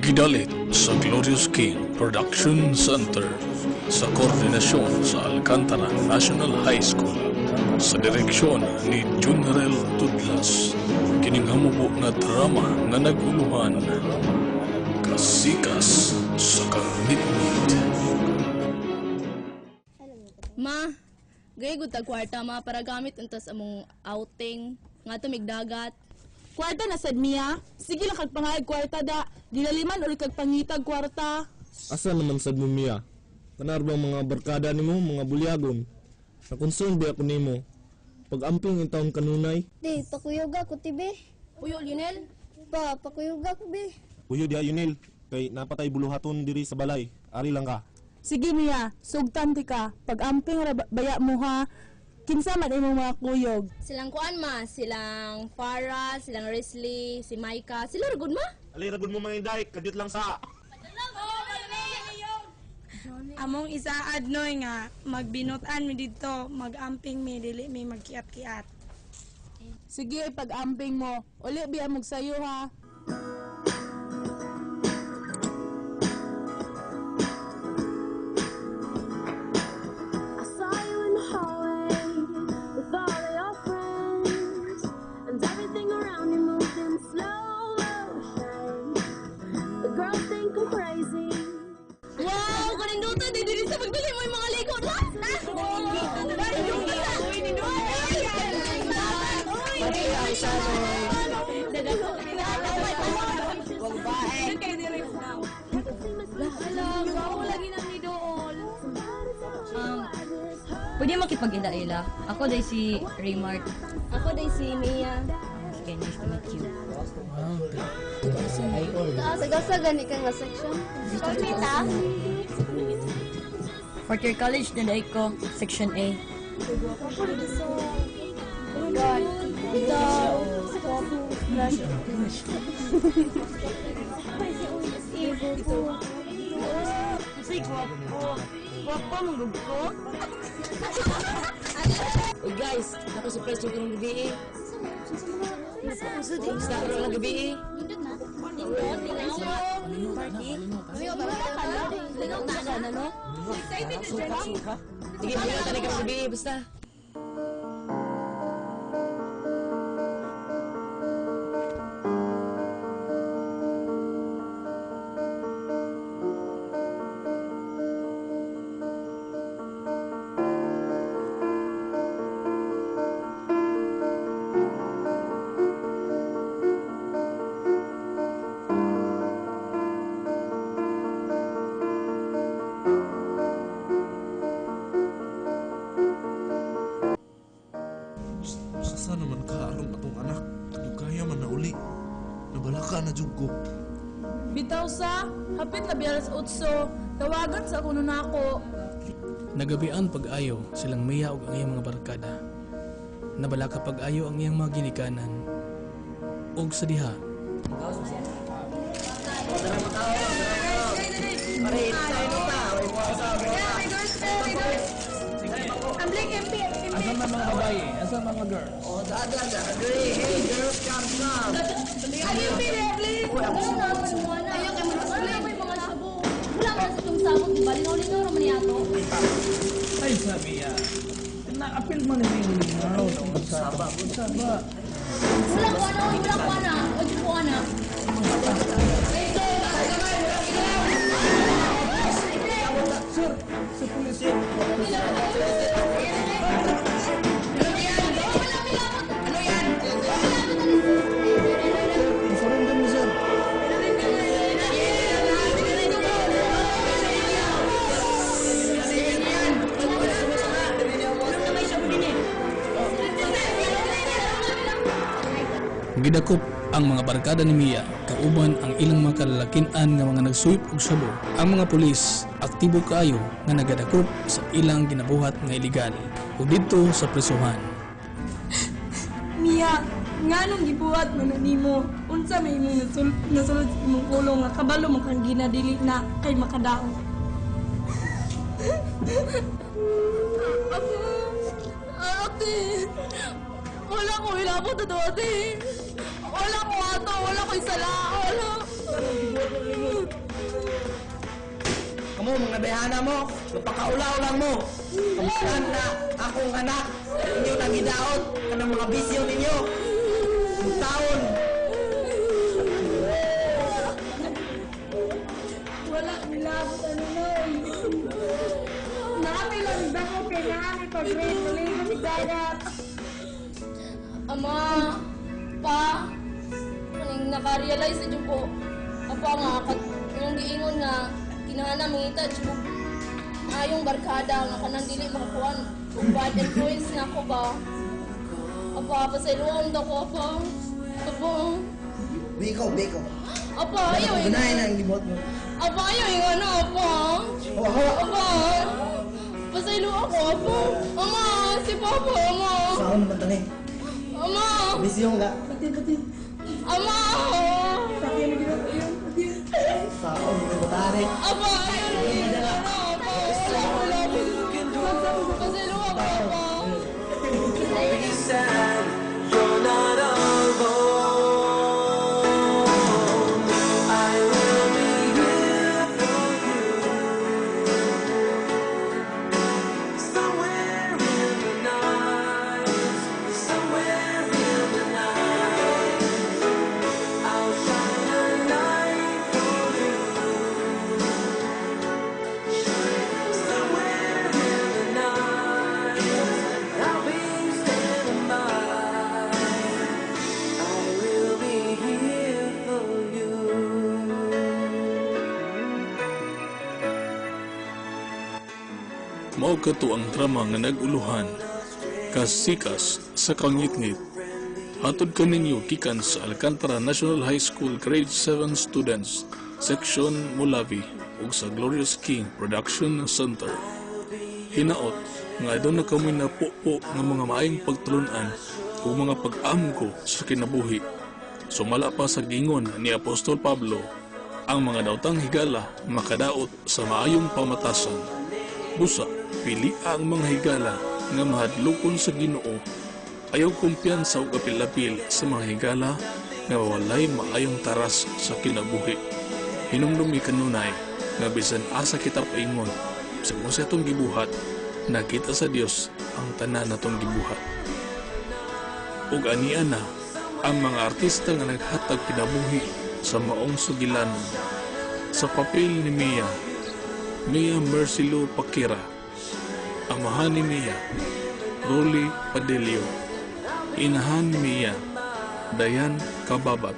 Gidalit sa Glorious King Production Center sa koordinasyon sa Alcantara National High School sa direksyon ni Junrel Tudlas. Kining hamubo nga drama nga naguluhan, Kasikas sa Karnitnit. Ma, gay gud tag kwarta, ma, para gamit unta sa among outing nga mig dagat. Kwarta na sad, Mia. Sige lang kag pangayag kwarta da. Gilaliman or kag pangitag kwarta. Asa naman sad mo, Mia? Kanar bang mga barkada nimo, mga bulyagon? Nakonsern ba ako nimo? Pag-amping intawon kanunay? Di, pakuyog ako, tibi. Uyo, Lionel. Pa, pakuyog ako, bi. Uyo diha, Yunil, kay napatay buluhaton diri sa balay. Ari lang ka. Sige, Mia, sugtan ti ka. Pag-amping ra baya mo ha. Kinsa man imong mga kuyog? Silang kuan, ma, silang Farah, silang Risley, si Micah, sila ra gud, ma. Ali ra gud mo mga inday, kadyot lang sa. Among isaad noy nga magbinutan mi didto, magamping mi, dili mi magkiat-kiat. Sige, pag-amping mo. Uli biya mo sayo ha. I saw you in the hallway with all of your friends, and everything around you moved in slow motion. The girls think I'm crazy. Wow, kaninduta di diri sa pagdali mo yung mga ligo na. Pwede makipag-ila-ila. Ako day si Raymart. Ako day si Mia. Sige, nice to meet you. Taga-sa gani ka nga section. Mita. Fourth year college na day ko, section A. Uy guys, nako-surprise yung karong gabi eh. Basta karong gabi eh. Party? Sige, magkita tayo karong gabi eh, basta. Asa naman ka aron atong anak? Dugaya man na uli. Nabalaka na jud ko. Bitaw sa, hapit na biya alas 8. Tawagan sa kuno nako. Nagabian pag-ayo silang Mia ug ang iyang mga barkada. Nabalaka pag-ayo ang iyang mga ginikanan. Ug sa diha, Asa man mga babae? Asa mga girls? Ayaw kay mga wala may mga sabo. Wala man sa itong sabot, di ba? Linaw-linaw raman niya ato. Ay, sabi ya. Na-appeal man ni Linaw. Saba. Saba. Wala ko ano, wala ko ana. Wala ko ana. Sir, sa pulis. Surrender mo, sir. Gidakop ang mga barkada ni Mia kauban ang ilang mga kalalakinan nga mga nagsuyop og sabo. Ang mga pulis aktibo kaayo nga nagadakop sa ilang ginabuhat nga illegal ug didto sa presuhan. Mia, nganong gibuhat man na nimo? Unsa may imong nasulod sa imong ulo nga kabalo man kang ginadili na kay makadaot? Ate, wala ko hilabot ato, ate. Wala ko ato, wala ko isala, wala. Anong gibuhat mo nimo? Kamo, mga bayhana mo, mapakaulaw lang mo. Kamustahan na akong anak, inyo nang gidaot, kanang mga bisyo ninyo. Ang taon. Wala nilabot ano noy. Naami lang dako kay naami pag-grade maligo sa dagat. Ama, pa, kaning naka-realize na jud ko. Apa nga, kat, yung giingon nga, kinahanglan mangita jud ko maayong barkada nga kanang dili makakuan og bad influence na ako ba. Apa, pasayloon daw ko, apa. Apa. Biko, biko. Apa, ayaw eh. Gunahin ang gibuhat mo. Apa, ayaw eh, ano, apa. Hawa, hawa. Apa, pasaylo ako, apa. Ama, si Papa, ama. Saan naman tani? Ama. Bisyo nga. Pati, pati. Ama. Pati ano ginawa yun? Pati. Saan naman tani? Apa, ayaw na ano, apa. Wala, wala. Pasaylo ako, apa. You're not alone. I will be here for you. Somewhere in the night, somewhere in the night, I'll shine a light for you. Somewhere in the night, I'll be standing by. I will be here for you. Mao kato ang drama nga nag-uluhan, Kasikas sa Kangitngit. Hatod kaninyo gikan sa Alcantara National High School Grade 7 students, Section Mulavi ug sa Glorious King Production Center. Hinaot nga aduna kamoy napupo nga mga maayong pagtulunan ug mga pag-amgo sa kinabuhi. Sumala pa sa gingon ni Apostol Pablo, ang mga daotang higala makadaot sa maayong pamatasan. Busa, pili ang mga higala nga mahadlokon sa Ginoo. Ayaw kumpiyansa ug apil-apil sa mga higala nga walay maayong taras sa kinabuhi. Hinumdumi kanunay nga bisan asa kita paingon, sa kung sa atong gibuhat, nakita sa Dios ang tanan natong gibuhat. Ug ania na ang mga artista nga naghatag kinabuhi sa maong sugilanon. Sa papel ni Mia, Mia Mercilo Pakira. Amahan ni Mia, Rolly Padelio. Inahan ni Mia, Dayan Kababat.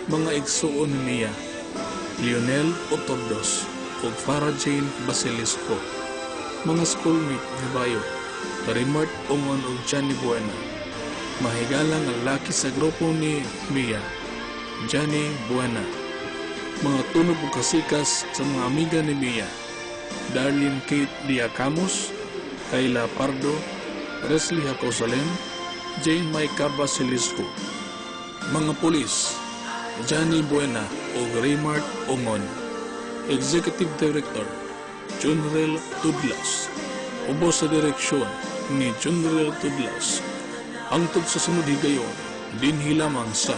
Mga igsuon ni Mia, Lionel Otordos ug Farah Jane Basilisco. Mga schoolmate ni Bayo, Karimart Ongon ug Johnny Buena. Mahigala nga lalaki sa grupo ni Mia, Johnny Buena. Mga tunog ug kasikas sa mga amiga ni Mia, Darlene Kate Diacamos, Kayla Pardo, Resli Jacosalem, Jane Maika Basilisco. Mga pulis, Johnny Buena ug Raymart Ongon. Executive Director, Junrel Tudlas. Ubos sa direksyon ni Junrel Tudlas. Hangtod sa sunod higayon, dinhi lamang sa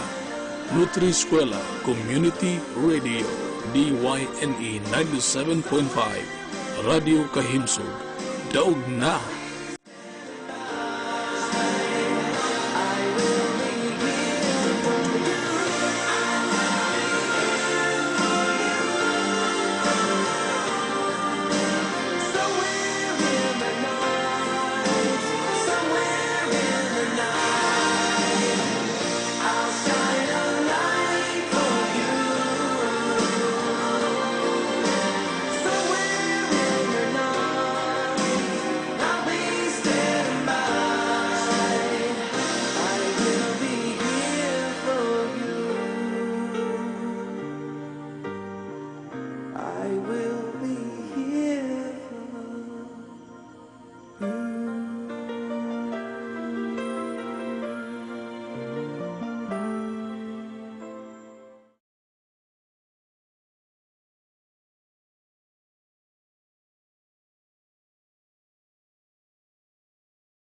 Nutri Eskwela Community Radio, DYNE 97.5, Radio Kahimsog. Daog na!